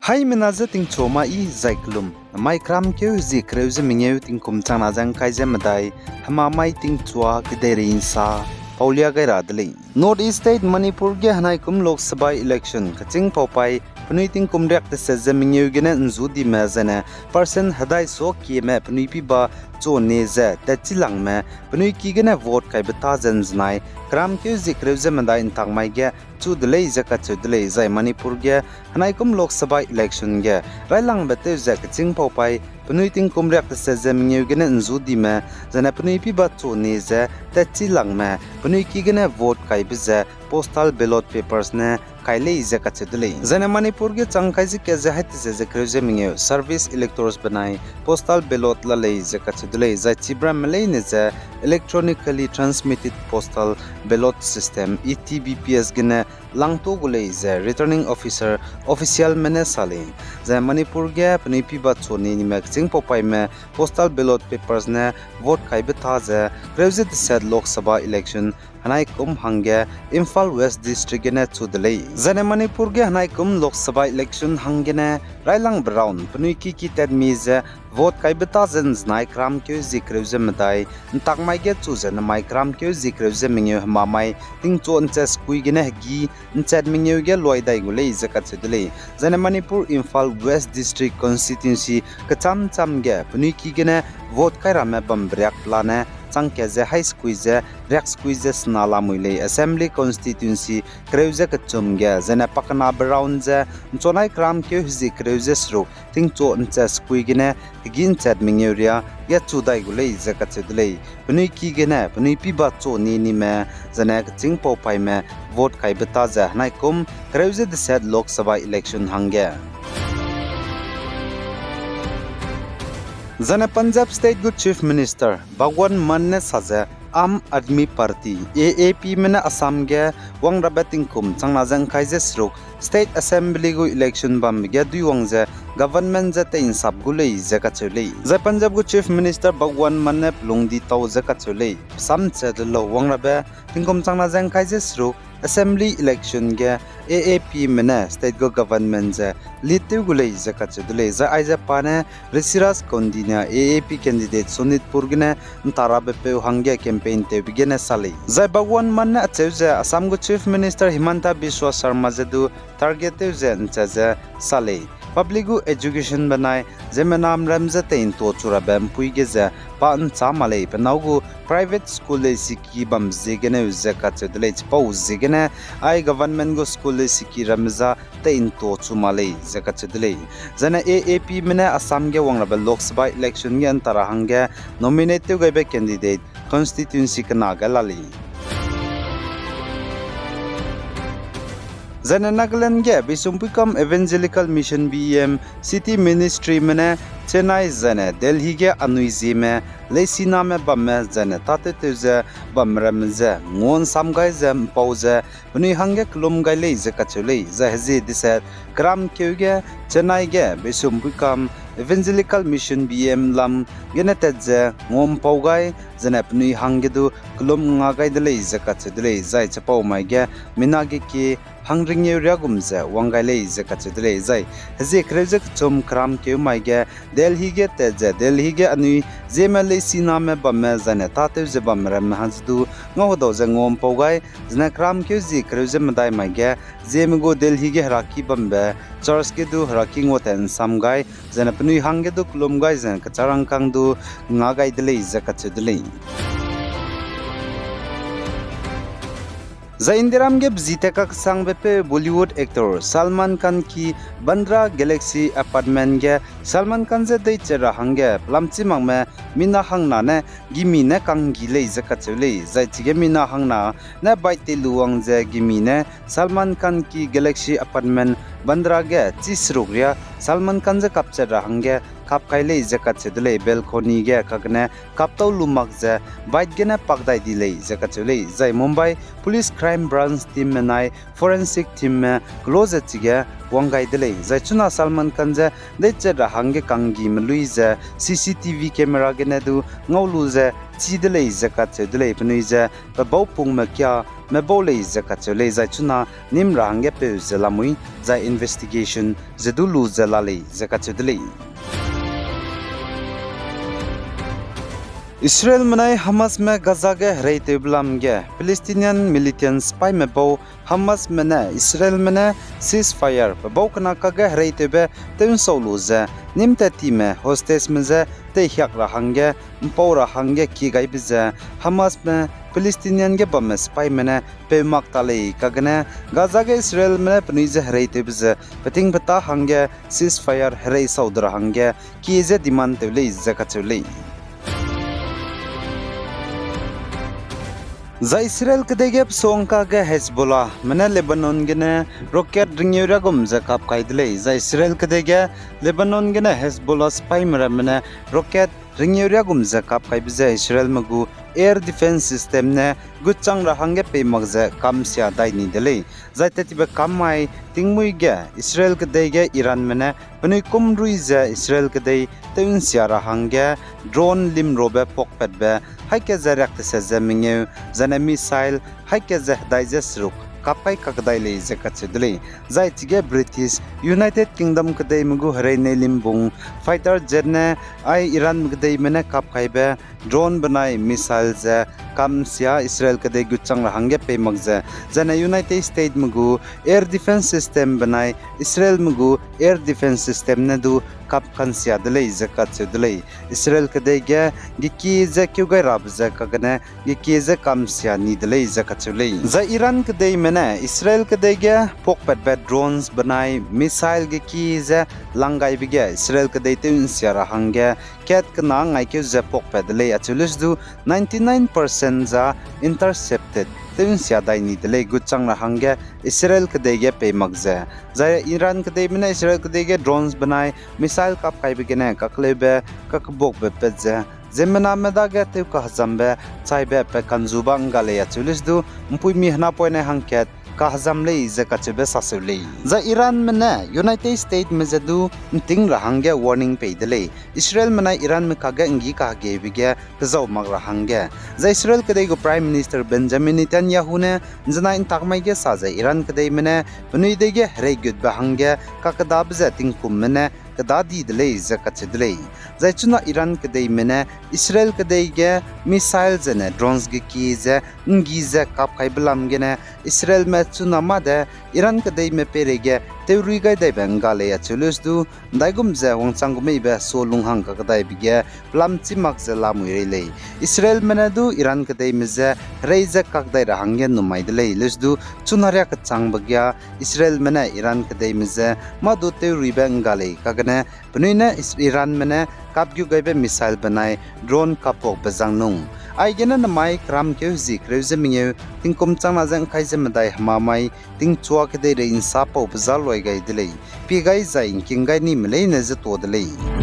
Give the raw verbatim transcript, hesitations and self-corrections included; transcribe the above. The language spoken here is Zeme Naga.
Haimena je tingchua ma i zai kelum, mai kramkeu zie kereu ze mengeu tingkum changna ze ngkai ze medai, hemamai tingchua kedeirei nsa paulia gai ra de lei. North East State Manipur ge henaikum Lok Sabha election kechîng paupai, penui tingkum riak teset ze mengeu gene nzudime zene percent hedai suakieme penui piba chune ze tatchilangme penui ki gene vote kaibe ta ze nzenai, kramkeu zie kereu ze medai ntak mai ge chu de lei ze kacheu de lei. Zai Manipur ge henaikum Lok Sabha election ge railangbe tew ze kechîng paupai, penui tingkum riak teset ze mengeu gene nzudime, zene penui piba chune ze tatchilangme penui ki gene vote kaibe ze postal ballot papers ne kai lei ze kacheu de lei. Zene Manipur ge chang kai ze kat ze hai teset ze kereu ze mengeu service electors benai postal ballot la lei ze kacheu de lei. Zai chibramme leine ze electronically transmitted postal ballot system, E T B P S gene langtu gu lei ze returning officer officialme ne sa lei. Zai Manipur ge penui piba chune nime kechîng paupaime postal ballot papers ne vote kaibe ta ze kereu ze deset Lok Sabha election henaikum hangge Imphal West District gene chu de lei. Zene Manipur ge henaikum Lok Sabha election hanggene railangbe round penui ki ki tatmi ze vote kaibe ta ze nzenai kramkeu zie kereu ze medai ntak mai ge chu ze nemai kramkeu zie kereu ze mengeu hemamai tingchua nchat sekui gene hegî nchat mengeu ge luai dai gu lei ze kacheu de lei. Zene Manipur Imphal West District Constituency kecham cham ge penui ki gene vote kai ramme bambe riak pelane chang kat ze hai sekui ze riak sekui ze sena lamui lei. Assembly Constituency kereu ze kechum ge zene pakenabe round ze nchuanai kramkeu hezie kereu ze seruk tingchua nchat sekui gene hegî nchat mengeu riâ ge chu dai gu lei ze kacheu de lei. Penui ki gene penui piba chune nime zene kechîng paupaime vote kaibe ta ze henaikum kereu ze deset Lok Sabha election hangge. Zene Punjab State gu Chief Minister Bhagwant Mann ne sa ze Aam Aadmi Party, A A Pme ne Assam ge wangrabe tingkum changna ze ngkai ze seruk State Assembly gu election bambe ge duiwang ze government je tei'nsap gu lei ze kacheu lei. Zai Punjab gu Chief Minister Bhagwant Mann ne pelung di tau ze kacheu lei. Samche de lau wangrabe tingkum changna ze ngkai ze seruk Assembly election ge A A Pme ne state gu government ze lead tew gu lei ze kacheu de lei. Zai aize pa ne Rishiraj Gandhi ne A A P candidate Sonitpur gene ntarabe peu hangge campaign tewbe gene sa lei. Zai Bhagwant Mann ne acheu ze Assam gu Chief Minister Himanta Biswa Sarma je du target tew ze ncha ze sa lei. Public gu education benai ziemmenamram ze tei'ntua chu rabe mpui ge ze pa nchâ ma lei, pe nâu gu private school lei siki bam ziegeneu ze kacheu de lei. Chipau ziegene ai government gu school lei siki ramme za tei'ntua chu ma lei ze kacheu de lei. Zane A A Pme ne Assam ge wangrabe Lok Sabha election ge ntara hangge nominate tew gaibe candidate constituency kena ge la lei. Zane Nagaland ge Beisumpuikam Evangelical Mission B E M City Ministryme ne Chennai zane Delhi ge anui zieme leisiname bamme zane tâtewtew ze bamme ramme ze ngua'nsam gai ze mpau ze penui hangge kelum gai lei ze kacheu lei. Zai hezie deset keramkeu ge Chennai ge Beisumpuikam Evangelical Mission B M lam gene tat ze ngua'mpau gai, zane penui hangge du kelum nga gai de lei ze kacheu de lei. Zai chipau mai ge mina ge kie hangringeu riâ gum ze wang gai lei ze kacheu de lei. Zai hezie kereu ze kechum keramkeu mai ge Delhi ge tat ze Delhi ge anui zieme leisiname bamme zane tâtew ze bamme ramme hang ze du ngau hedau ze ngua'mpau gai, zane keramkeu zie kereu ze medai mai ge zieme gu Delhi ge heraki bambe church ge du heraki nguatat nsam gai, zane penui hangge du kelum gai zane kecharangkâng du nga gai de lei ze kacheu de lei. Zai Indiaram ge bezi tat kaksangbe peu Bollywood actor Salman Khan ki Bandra Galaxy Apartment ge Salman Khan je deichat ra hangge pelamchi makme mina hangna ne gimi ne kanggi lei ze kacheu lei. Zai chige mina hangna ne bike tei lu wang ze gimi ne Salman Khan ki Galaxy Apartment Bandra ge chi seruk riâ Salman Khan je kapchat ra hangge kap kai lei ze kacheu de lei. Balcony ge kagene kaptau lu mak ze bike gene pak dai di lei ze kacheu lei. Zai Mumbai Police Crime Branch teamme nai forensic teamme kelo ze chige wang gai de lei. Zai chuna Salman Khan je deichat ra hangge kanggime lui ze C C T V camera gene du ngau lu ze chi de lei ze kacheu de lei. Penui ze pe baupungme kia me bau lei ze kacheu lei, zai chuna nîm ra hangge peu ze lamui, zai investigation ze du lu ze la lei ze kacheu de lei. Israelme nai Hamasme Gaza ge hereitewbe lam ge Palestinian militant sipaîme bau Hamasme ne Israelme ne ceasefire pe bau kena kakge hereitewbe tew'nsau lu ze, nîm tat time hostage me je teihiak ra hangge, ’mpau ra hangge kie gaibe ze Hamasme Palestinian ge bamme sipaîme ne peu mak ta lei kagene, Gaza ge Israelme ne penui je hereitewbe ze peting peta hangge ceasefire hereisau de ra hangge kie ze demand tew lei ze kacheu lei. Zai Israel kedei ge pesongka ge Hezbollahme ne Lebanon gene rocket ringeu riagum ze kap kai de lei. Zai Israel kedei ge Lebanon gene Hezbollah sipaîme ramme ne rocket ringeu riagum ze kap kaibe ze Israelme gu air defense system ne gutchang ra hangge pei mak ze kamsia dai ni de lei. Zai tat tibe kam mai tingmuî ge Israel kedei ge Iranme ne penui kumrui ze Israel kedei tew'nsia ra hangge drone limrobe puakpatbe haî kat ze riak teset ze mengeu, zane missile haî kat ze hedai ze seruk kap kai kakdai lei ze kacheu de lei. Zai chige British, United Kingdom kedeime gu herei nei limbung fighter jet ne ai Iranme kedeime ne kap kaibe drone benai missile ze kamsia Israel kedei gutchang ra hangge pei mak ze, zane United Statesme gu air defense system benai Israelme gu air defense system ne du kap kansia de lei ze kacheu de lei. Israel kedei ge gekie ze keu gai rabe ze kagene gekie ze kamsia ni de lei ze kacheu lei. Zai Iran kedeime ne Israel kedei ge puakpatbe drones benai missile gekie ze lang gaibe ge Israel kedei tew'nsia ra hangge kat kena ngaikeu ze puakpat de lei acheu leuse du ninety-nine percent za intercepted tew'nsia dai ni de lei gutchang ra hangge Israel kedei ge pei mak ze. Zai Iran kedeime ne Israel kedei ge drones benai missile kap kaibe gene kakleube kakbuakbe pat ze ziemmename dage tew kahezambe chaibe pe kanzuba ’ngga lei acheu leuse du ’mpuimi henapoine hangkat kahezam lei ze kacheube saseu lei. Zai Iranme ne United Statesme je du ’nting ra hangge warning pei de lei, Israelme nai Iranme kakge ’nggi kahegeube ge kezau mak ra hangge. Zai Israel kedei gu Prime Minister Benjamin Netanyahu ne ’nzenai ’ntak mai ge sa ze Iran kedeime ne penui dei ge hereigutbe hangge kakedabe ze tingkumme ne keda di de lei ze kacheu de lei. Zai chuna Iran kedeime ne Israel kedei ge missile zene drones gekie ze ’nggi ze kap kaibe lam gene Israelme chuna mâ de Iran kedeime peireige teurui gai daibe ’ngga lei acheu leuse du, ’ndaigum ze wangchang gu meibe sualung hang kakdaibe ge pelam chî mak ze lamui rei lei. Israelme ne du Iran kedeime je herei ze kakdai ra hangge numai de lei leuse du, chuna riak kechangbe ge Israelme ne Iran kedeime je mâ du teuruibe ’ngga lei kagene penui ne Is-, Iranme ne kapgu gaibe missile benai drone kappuakbe zang nung. Aigene nemai keramkeu hezie kereu ze mengeu, tingkum changna ze ’ngkai ze medai hemamai, tingchua kedeirei ’nsa paube za luai gai de lei. Pie gai zai ’ngking gai nime leine ze tuâ de lei.